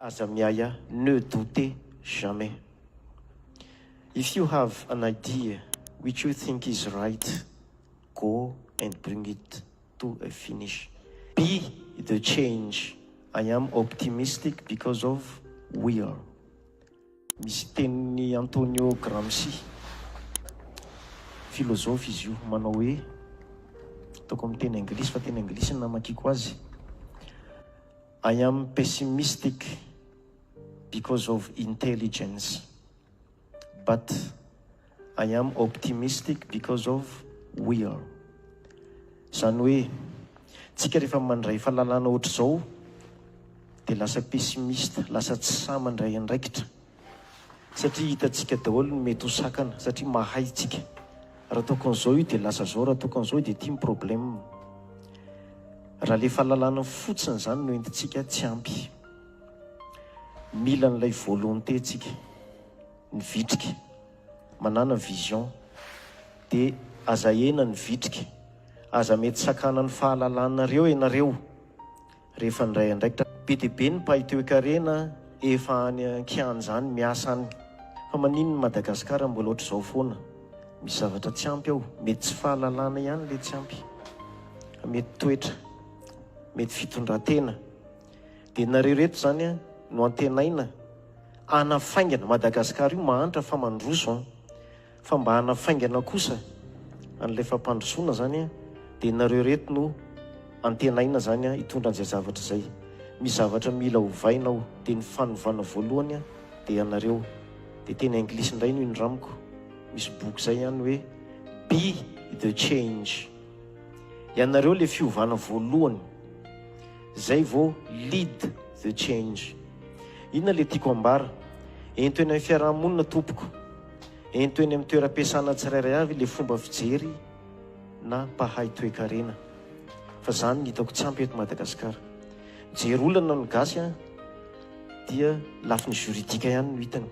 Aza miahiahy, ne doutez jamais. If you have an idea which you think is right, go and bring it to a finish. Be the change. I am optimistic because of will. Misy tenin'i Antonio Gramsci, filozofy izy io, manao hoe, ataoko amin'ny teny anglisy fa teny anglisy no namakiako azy, I am pessimistic because of intelligence, but I am optimistic because of will. Izany hoe, tsika rehefa mandray fahalalana ohatr'izao dia lasa pessimiste, lasa tsy sahy mandray andraikitra satria hitantsika daholo ny mety ho sakana satria mahay tsika. Raha ataoko an'izao io dia lasa zao, raha ataoko an'izao io dia ity ny problème. Raha le fahalalana fotsiny izany no entintsika tsy ampy. Mila an'ilay volonté tsika, ny vitrika. Manàna vision. Dia aza ahena ny vitrika. Aza mety sakanan'ny fahalalanareo ianareo rehefa ndray andraikitra. Be dia be ny mpahay toekarena efa any an-kianja any miasa any. Fa maninona Madagascar mbola ohatr'izao foana? Misy zavatra tsy ampy ao. Mety tsy fahalalana ihany ilay tsy ampy. Fa mety toetra. Mety fitondran-tena. Dia nareo ireto izany no antenaina hanafaingana, Madagascar io mahantra fa mandroso an! Fa mba hanafaingana kosa an'ilay fampandrosoana izany an, dia nareo ireto no antenaina izany an hitondra an'izay zavatra izay. Misy zavatra mila ovaina ao, dia ny fanovana voalohany an dia ianareo. Dia teny anglisy indray no indramiko, misy boky izay an hoe Be the change. Ianareo ilay fiovana voalohany. Zay vao lead the change. Inona le tiako ambara? Ento eny amin'ny fiaraha-monina tompoko, ento eny amin'ny toeram-piasana tsirairay avy le fomba fijery na mpahay toe-karena. Fa zany no hitako tsy ampy eto Madagasikara. Mijery olana ny gasy an, dia lafiny juridique ihany no hitany.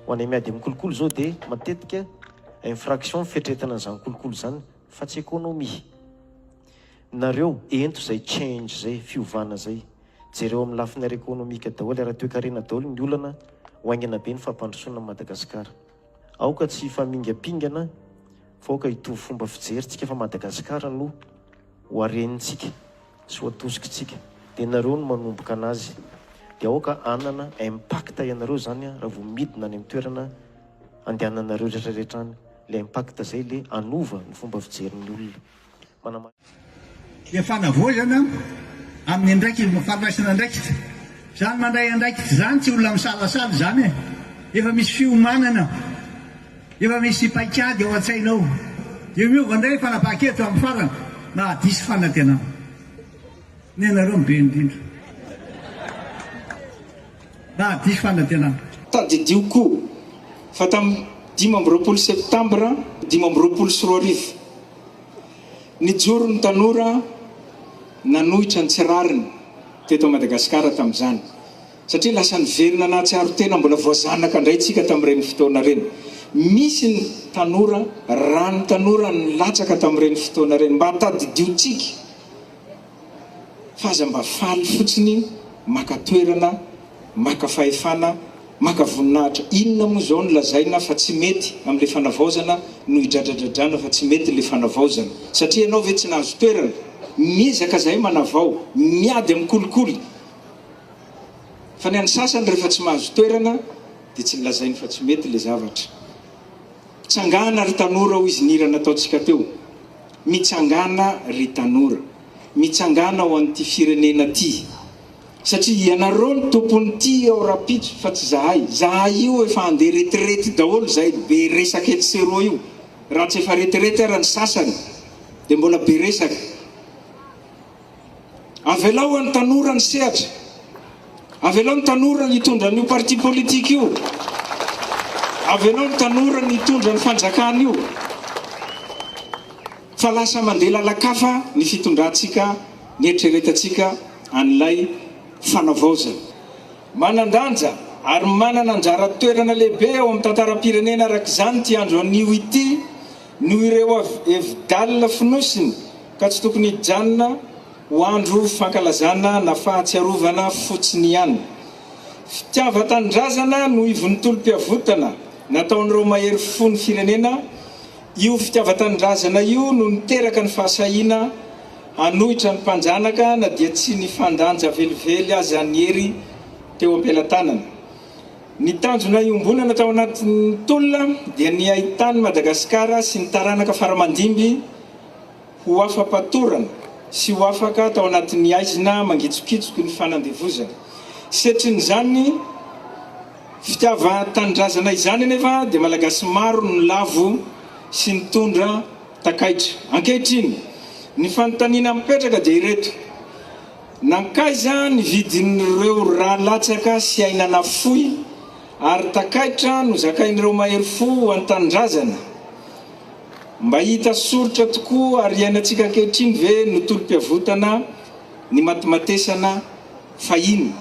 Ho anay miady amin'ny kolikoly zao dia matetika infraction ny fieritreretana an'izany kolikoly izany fa tsy économie. Nareo ento zay change zay, fiovana zay. Jereo amin'ny lafiny ara-ekonomika daholo, ara-toekarena daholo ny olana ho haingana be ny fampandrosoana an'i Madagasikara. Aoka tsy hifamingampingana fa aoka hitovy fomba fijery tsika fa Madagasikara no ho harenintsika sy ho atosikitsika. Dia nareo no manomboka anazy. Dia aoka hanana impact ianareo zany raha vao midina any amin'ny toerana andehananareo rehetra rehetra any. Ilay impact zay le hanova ny fomba fijerin'ny olona. Dia fanavaozana amin'ny andraikiny, fandraisana andraikitra. Izany mandray andraikitra izany tsy olona misalasala izany e. Efa misy fiomanana, efa misy paikady ao an-tsaina ao. Dia miova indray fanapahan-kevitra amin'ny farany, mahadiso fanantenana. Ny anareo no be indrindra. Mahadiso fanantenana. Tadidio koa fa tamin'ny 25 septambra 2025, Nijoro ny tanora nanohitra ny tsy rariny teto Madagasikara tamin'izany, satria lasa niverina nahatsiaro tena mbola voazanaka indray tsika tamin'ireny fotoana ireny. Misy ny tanora, ràn'ny tanora nilatsaka tamin'ireny fotoana ireny. Mba tadidio tsika fa aza mba faly fotsiny maka toerana, maka fahefana, maka voninahitra. Inona moa izao no lazaina fa tsy mety amin'ilay fanavaozana no idradradradrana fa tsy mety ilay fanavaozana? Satria ianao ve tsy nahazo toerana? Miezaka zahay manavao, miady amin'ny kolikoly. Fa ny an'ny sasany rehefa tsy mahazo toerana dia tsy lazainy fa tsy mety ilay zavatra. Mitsangàna ry tanora hoy izy ny hira nataontsika teo. Mitsangàna ry tanora. Mitsangàna ho an'ity firenena ity. Satria ianareo no tompon'ity ao rapitso fa tsy zahay. Zahay io efa handeha retirety daholo zay be resaka etsy sy eroa io. Raha tsy efa retirety ara ny sasany dia mbola be resaka. Avelao an'ny tanora ny sehatra. Avelao ny tanora ny hitondra an'io parti politique io. Avelao ny tanora ny hitondra ny fanjakana io. Fa lasa mandeha lalan-kafa ny fitondrantsika, ny eritreretantsika an'ilay fanavaozana. Manan-danja ary manana anjara toerana lehibe ao amin'ny tantaram-pirenena araka izany ity andro anio ity noho ireo hevi-dalina fonosiny ka tsy tokony hijanona ho andro fankalazana na fahatsiarovana fotsiny ihany. Fitiavan-tanindrazana no ivon'ny tolom-piavotana nataon'ireo mahery fo ny firenena, io fitiavan-tanindrazana io no niteraka ny fahasahiana hanohitra ny mpanjanaka na dia tsy nifandanja velively aza ny hery teo am-pelatanana. Ny tanjona iombonana tao anatin'ny tolona dia ny hahitan'i Madagasikara sy ny taranaka fara-mandimby ho afa-patorana sy ho afaka tao anatin'ny haizina mangitsokitsoky ny fanandevozana. Setrin'izany fitiavan-tanindrazana izany anefa dia Malagasy maro no lavo sy nitondra takaitra. Ankehitriny, ny fanontaniana mipetraka dia ireto, Nankaiza ny vidin'ireo rà latsaka sy aina nafoy ary takaitra nozakain'ireo mahery fo ho an-tanindrazana? Mba hita soritra tokoa ary iainantsika ankehitriny ve no tolom-piavotana nimatimatesana fahiny?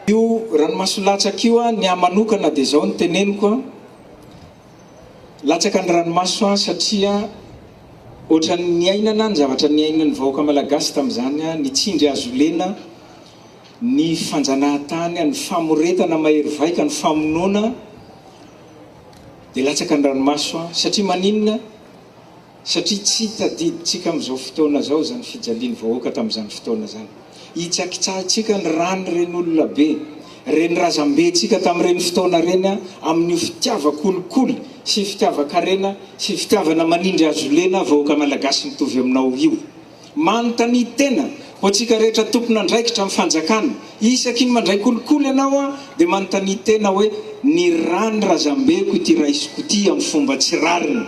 Io ranomaso latsaka io an, ny ahy manokana dia izao no teneniko an, latsaka ny ranomaso an satria ohatran'ny niainana ny zavatra niainan'ny vahoaka malagasy tamin'izany an, ny tsindry hazo lena, ny fanjanahantany, ny famoretana mahery vaika, ny famonoana, Dia latsaka ny ranomaso an! Satria maninona? Satria tsy tadidintsika amin'izao fotoana izao izany fijalian'ny vahoaka tamin'izany fotoana izany. Hitsakitsahintsika ny ran'ireny olona be, ireny razambentsika tamin'ireny fotoana ireny an, amin'io fitiavan-kolikoly sy fitiavan-karena sy fitiavana manindry hazolena vahoaka malagasy mitovy aminao io. Manontania tena, ho antsika rehetra tompon'andraikitra amin'ny fanjakana, isaky ny mandray kolikoly ianao dia manontania tena hoe ny rà ny razambeko ity raisiko ity amin'ny fomba tsy rariny.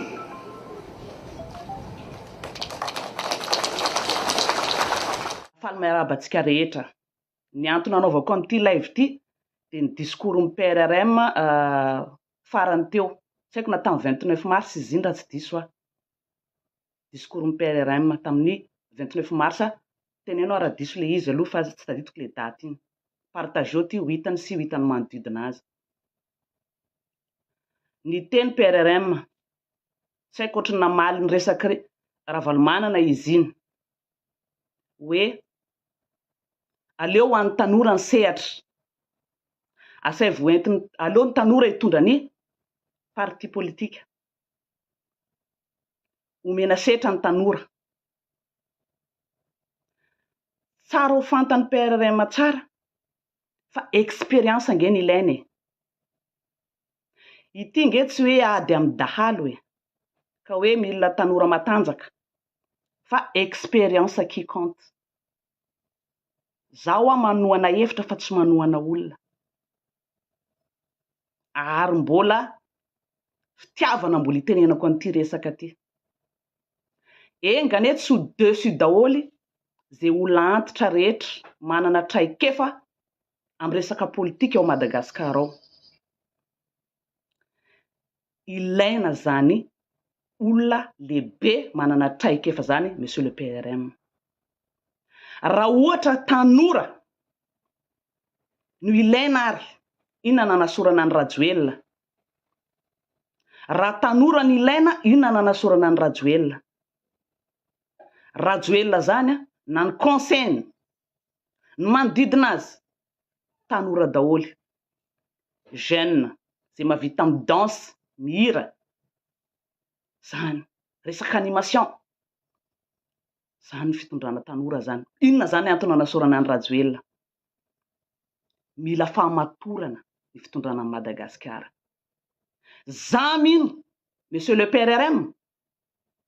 Faly miarahaba antsika rehetra. Ny antony nanaovako an'ity live ity dia ny discours-n'ny PRRM farany teo. Tsy haiko na tamin'ny 29 mars izy iny raha tsy diso aho. Discours-n'ny PRRM tamin'ny 29 mars, teneno aho raha diso ilay izy aloha fa tsy tadidiko ilay daty iny. Partageo ity ho hitany sy ho hitan'ny manodidina azy. Niteny PRRM, tsy haiko ohatry ny namaly ny resak'i Ravalomanana izy iny, hoe aleo ho an'ny tanora ny sehatra, asaivo hoentiny, aleo ny tanora hitondra ny parti politika. Omena setra ny tanora. Tsara ho fantan'ny PRRM tsara fa expérience ange no ilaina e. Ity nge tsy hoe ady amin'ny dahalo e, ka hoe mila tanora matanjaka fa expérience qui compte. Za hoa manohana hevitra fa tsy manohana olona. Ary mbola fitiavana mbola itenenako an'ity resaka ity. Enga anie tsy ho dessus daholo ze olona antitra rehetra manana traikefa amin'ny resaka politika ao Madagascar ao. Ilaina zany olona lehibe manana traikefa zany Monsieur le PRM. Raha ohatra tanora no ilaina ary inona nanasorana an'i Rajoelina? Raha tanora no ilaina inona nanasorana an'i Rajoelina? Rajoelina zany na ny conseil-ny, ny manodidina azy tanora daholo, jeune zay mahavita mi-danse, mihira, zany, resaka animation. Zany fitondrana tanora zany. Inona zany antony anasorana an'i Rajoelina? Mila fahamatorana ny fitondrana an'i Madagasikara. Za mino Monsieur le PRRM,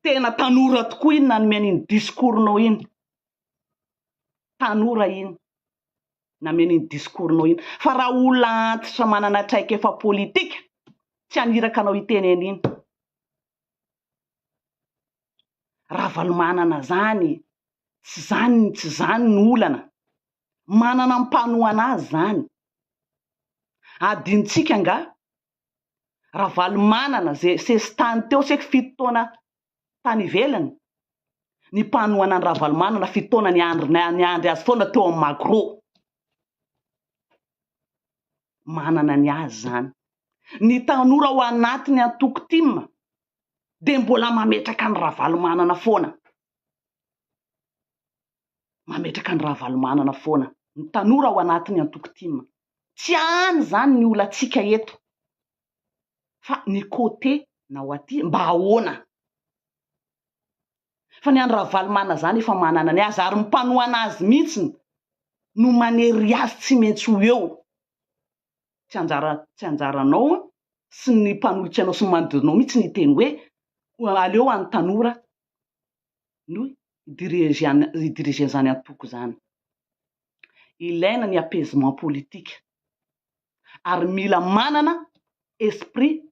tena tanora tokoa iny nanome an'iny discours-nao iny. Tanora iny nameno iny discours-nao iny. Fa raha olona antitra manana traikefa politika, tsy haniraka anao hiteny an'iny. Ravalomanana zany, tsy zany tsy zany no olana, manana mpanohana azy zany, adinontsika nga Ravalomanana ze sesitany teo seky fito taona tany ivelany, ny mpanohana an'i Ravalomanana fito taona niandry niandry azy foana teo amin'ny magro, manana ny azy zany, ny tanora ao anatin'ny antoko tim dia mbola mametraka an'i Ravalomanana foana. Mametraka an'i Ravalomanana foana. Ny tanora ao anatin'ny antoko tim. Tsy any izany ny olantsika eto fa ny côté nao aty mba ahoana? Fa ny an'i Ravalomanana izany efa manana ny azy ary ny mpanohana azy mihitsy no manery azy tsy maintsy ho eo. Tsy anjara tsy anjaranao sy ny mpanolotsainao sy ny manodidina anao mihitsy ny hiteny hoe aleo any tanora no hi-diriger an'izany antoko izany. Ilaina ny apaisement politique ary mila manana esprit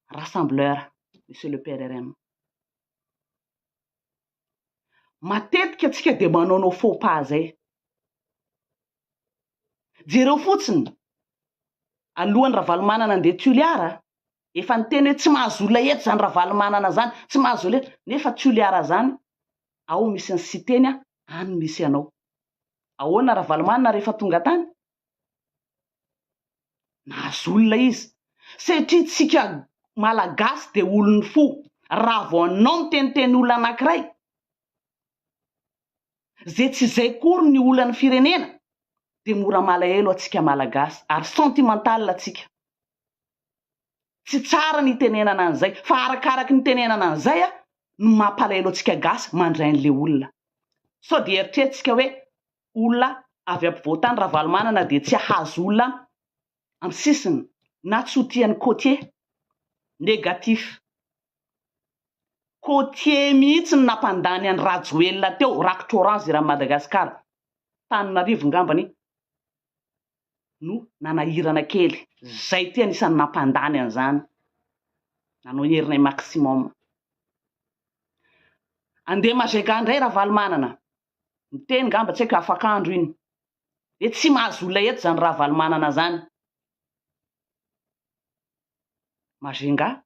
rassembleur monsieur le PRRM. Matetika tsika dia manaonao faux pas zay. Jereo fotsiny, alohan'i Ravalomanana andeha Toliara, efa niteny hoe tsy mahazo olona eto zany Ravalomanana zany, tsy mahazo olona eto, nefa Toliara zany, ao misy an'i Siteny, any misy anao. Ahoana Ravalomanana rehefa tonga tany? Nahazo olona izy. Satria tsika Malagasy dia olon'ny fo. Raha vao anao miteniteny olona anankiray, ze tsy izay kory ny olan'ny firenena, dia mora malahelo atsika Malagasy ary sentimental atsika. Tsy tsara ny itenenana an'izay, fa arakaraky ny itenenana an'izay no mampalahelo antsika gasy mandray an'le olona. Sao dia eritreritsika hoe olona avy ampovoantany Ravalomanana dia tsy hahazo olona amin'ny sisiny na tsy ho tian'ny côtier. Négatif. Côtier mihitsy no nampandany an'i Rajoelina teo, rakitra orange eran'i Madagasikara. Tananarivo ngambany no nanahirana kely. Zay ty anisan'ny nampandany an'izany. Nanao ny herinay maximum. Andeha Majunga indray Ravalomanana. Miteny ngamba tsy haiko afak'andro iny. Hoe tsy mahazo olona eto zany Ravalomanana zany. Majunga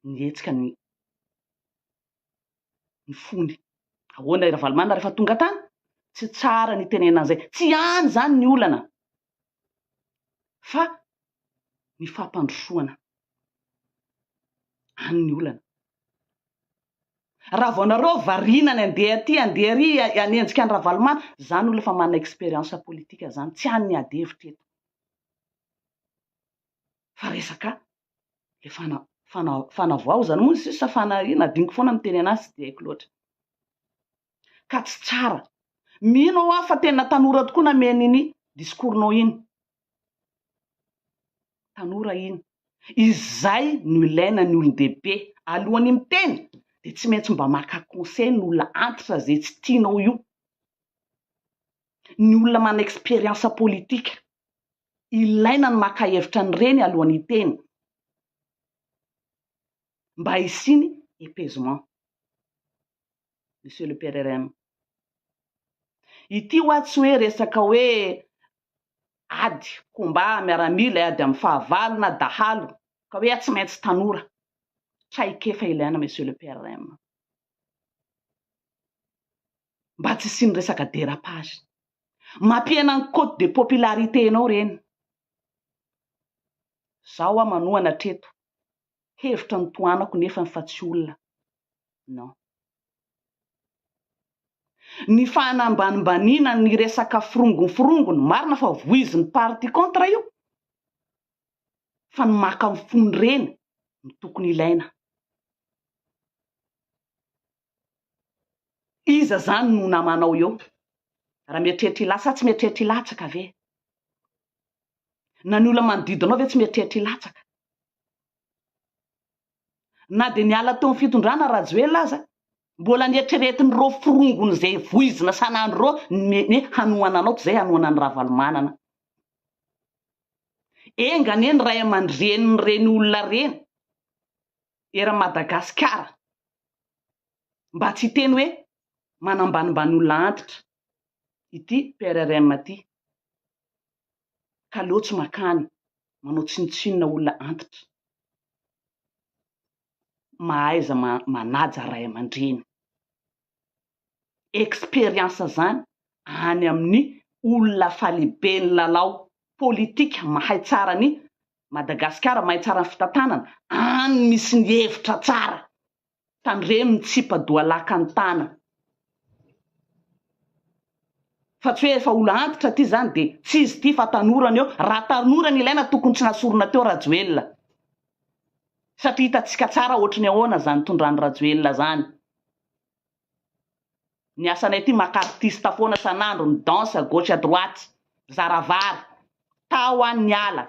nihetsika ny ny fony. Ahoana i Ravalomanana rehefa tonga tany? Tsy tsara ny itenenana an'izay. Tsy any zany ny olana fa ny fampandrosoana. Any ny olana. Raha vao nareo variana ny andeha aty andeha ary hanenjika an'i Ravalomanana, zany olona efa manana expérience politique zany, tsy any ny ady hevitra eto. Fa resaka le fana fana fanavaozana moa izy io sa fana inona adinoko foana miteny anazy tsy dia haiko loatra. Ka tsy tsara. Mino aho fa tena tanora tokoa nameno iny discours-nao iny. Tanora iny. Izay no ilaina ny olon-dehibe. Alohan'ny miteny dia tsy maintsy mba maka conseil ny olona antitra izay tsy tianao io. Ny olona manana expérience politique. Ilaina ny maka hevitra an'ireny alohan'ny hiteny. Mba hisiany apaisement. Monsieur le PRRM. Ity hoa tsy hoe resaka hoe ady, combat miaramila, ady amin'ny fahavalo na dahalo, ka hoe tsy maintsy tanora. Traikefa ilaina Monsieur le PRRM. Mba tsy hisian'ny resaka dérapage. Mampihena ny cote de popularité-nao ireny. Zaho hoa manohana hatreto. Hevitra no tohanako nefany fa tsy olona. Non. Ny fanambanimbaniana ny resaka forongony forongony, marina fa voizin'ny parti contre io, fa ny maka ny fon'ireny no tokony ilaina. Iza zany no namanao eo? Raha mieritreritra hilatsaka sa tsy mieritreritra hilatsaka ve? Na ny olona manodidina anao ve tsy mieritreritra hilatsaka? Na dia niala teo amin'ny fitondrana Rajoelina aza, mbola nieritreretin'ireo forongony izay voizina sanandro ireo ny hoe hanohana anao toy izay hanohana an'i Ravalomanana. Enga anie ny ray aman-drenin'ireny olona ireny eran'i Madagasikara mba tsy hiteny hoe manambanimbany olona antitra ity PRRM ity ka aleo tsy makany manao tsinontsinona olona antitra. Mahaiza manaja ray aman-dreny. Expérience zany any amin'ny olona fa lehiben'ny lalao politika mahay tsara ny Madagasikara, mahay tsara ny fitantanana, any misy ny hevitra tsara. Tandremo ny tsipa doalaka ny tana. Fa tsy hoe efa olo antitra ty zany de tsy izy ty fa tanora ny eo, raha tanora ny ilaina tokony tsy nasorina teo Rajoelina. Satria hitantsika tsara ohatry ny ahoana zany tondran'i Rajoelina zany. Ny asanay aty maka artiste foana isan'andro, mi danse à gauche à droite, mizara vary. Tao aho niala.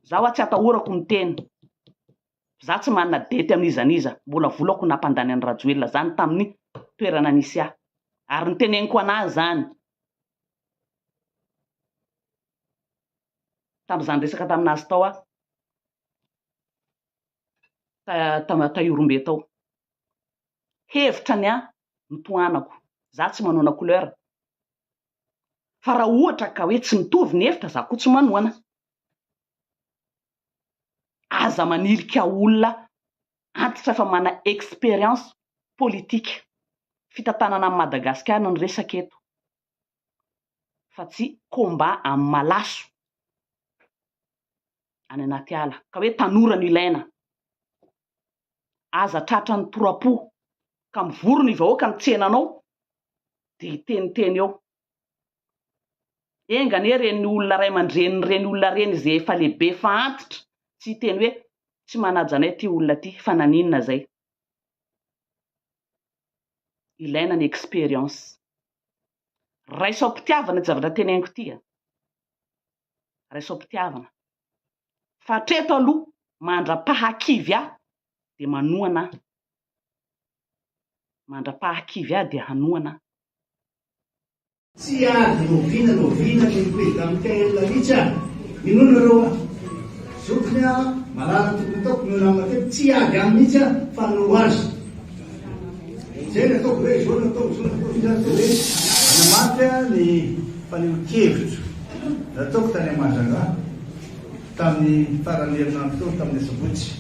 Za hoa tsy atahorako miteny. Za tsy manana dette amin'iza n'iza, mbola volako nampandany an'i Rajoelina zany tamin'ny toerana nisy ahy. Ary niteneniko an'azy zany. Tamin'izany resaka tamin'azy tao aho, ta Ihorombe tao. Hevitra ny ahy no tohanako. Za tsy manohana couleur. Fa raha ohatra ka hoe tsy mitovy ny hevitra za koa tsy manohana. Aza manilika olona antitra fa mana expérience politique. Fitantanana an'i Madagasikara no resaka eto fa tsy combat amin'ny malaso any anaty ala. Ka hoe tanora no ilaina. Aza tratran'ny tora-po ka mivory ny vahoaka mitsena anao dia hiteniteny eo. Enga anie ireny olona ray aman-dreniny ireny olona ireny izay efa lehibe efa antitra tsy hiteny hoe tsy manaja anay ity olona ity fa naninona izay. Ilaina ny expérience. Raiso am-pitiavana ity zavatra teneniko ity a. Raiso am-pitiavana. Fa hatreto aloha mandra-pahakivy ahy dia manohana aho. Mandra-pahakivy ahy dia hanohana aho. Tsy ady n'oviana n'oviana ny président Mickaël mihitsy ah! Minoa nareo ah! Zokiny ah! Malala ny tokony ataoko minoa namana telo tsy ady aminy mihitsy ah fa hanoro azy! Zay ny ataoko hoe zao no ataoko zao no ataoko zao no hoe Nanamarika ny fanehoan-kevitro nataoko tany Mahajanga tamin'ny faran'ny herinandro teo tamin'ny asabotsy.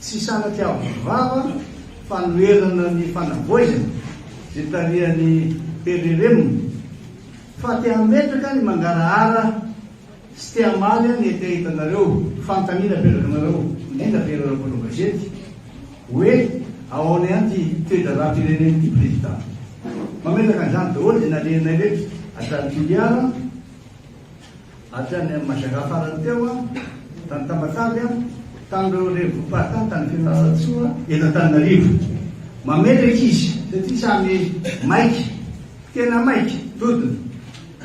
Tsy sanatria vava fanoherana ny fanavoizana izay tarihan'ny PRRM fa te hametraka ny mangarahara sy te hamaly ny hetahetanareo, fanontaniana apetrakanareo, indrindra fa ireo mpanao gazety, hoe ahoana ihany ity toe-draharaham-pirenena ity Prezida? Mametraka an'izany daholo izay nalehanay rehetra hatrany Toliara. Hatrany Majunga farany teo, tany Tamatave, tamin'ireo renivohi-paritany tany Fianarantsoa, eto Antananarivo. Mametraka izy satria samy maika, tena maika, dodona,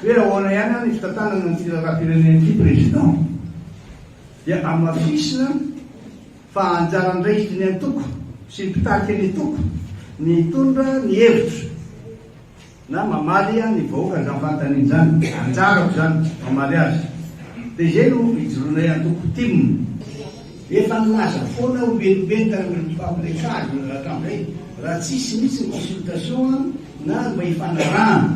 hoe ahoana ihany ny fitantanana an'ity raharaham-pirenena ity Président. Dia hamafisina fa anjara andraikitry ny antoko sy ny mpitarika ny antoko ny hitondra ny hevitra. Na mamaly ny vahoaka izany fanontaniana izany, anjarako izany mamaly azy. Dia izay no ijoroanay antoko tim. Efa nilaza foana aho ombienimbeny tany amin'ireo mpifampiresahako hatramin'izay, raha tsisy mihitsy ny consultation na mba ifanarahana,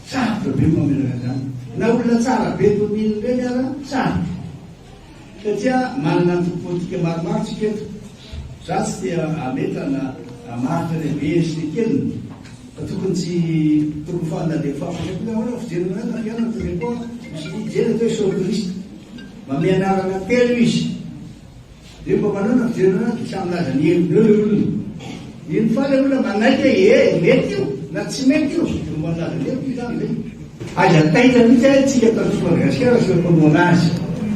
sarotra be ny mametraka an'izany. Na olona tsara be toy ny inona ireny aza, sarotra. Satria manana antoko politika maromaro tsika eto. Za tsy te hametra na hamaritra lehibe sy ny keliny fa tokony tsy tokony fa na dia fahafatepo ahoana fijerina anay na fiainana toy koa misy mijery atao hoe socoriste manome anarana telo izy Dia mba manao na fijerena anazy dia samy milaza ny heviny eo le olona. Iny faly olona manaiky hoe ee mety io na tsy mety io dia mba milaza ny heviny izany zay. Aza taitra mihitsy ary tsika eto aty Madagasikara sy ireo mpanohana azy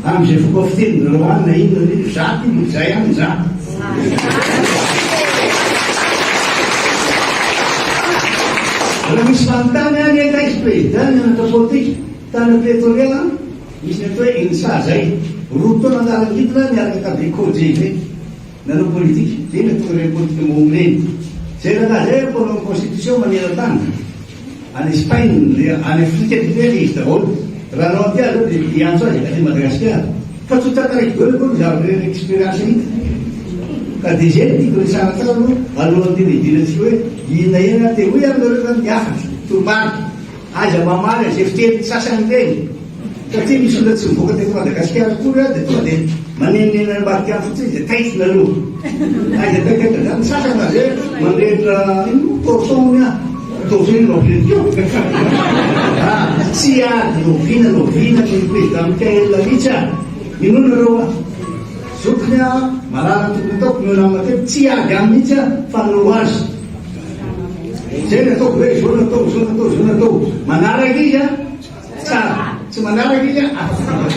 amin'izay fomba fitenin-dry zareo any na inona na inona, za ty mbola izay ihany za. Raha misy manontany any hoe taiza président nianatra politika tany Pretoria an? Nisy ny atao hoe INSA zay, roa taona niara-nidina niaraka tamin'izay COJE zay, nanao politika, zay no tonga ireny politika mahomby ireny. Zay rangahy zay mpanao ny constitution maneran-tany, any Espagne, le any Afrika indrindra le izy daholo. Raha hanao an'ity aho zao dia hiantso azy aty Madagasikara. Fa tsy ho tantaraiko daholo akory ny zavatra rehetra expérience hita. Ka dia zay no tiako resahana tsara aloha alohan'ny tena hidirantsika hoe inona inona, te hoy aminareo zany ny hafatra, toromarika. Aza mamaly an'izay fitenin'ny sasany ireny satria misy olona tsy mivoaka teto Madagasikara akory dia tonga dia manenoneno any ambadika any fotsiny dia taitra nareo. Aiza taitaitra zany ny sasany raha zay mandrehitra ino moa torchon hono ah. Torchon ino mampilentika eo. Ah, tsy ady n'oviana n'oviana ny président Mickaël mihitsy ah. Minoa nareo ah. Zokiny ah, malala ny tokony ataoko, minoa namana telo, tsy ady aminy mihitsy ah fa hanoro azy. Zay no ataoko hoe zao no atao, zao no atao, zao no atao. Manaraka izy an, tsara. Tsy manaraka izy an, afaka.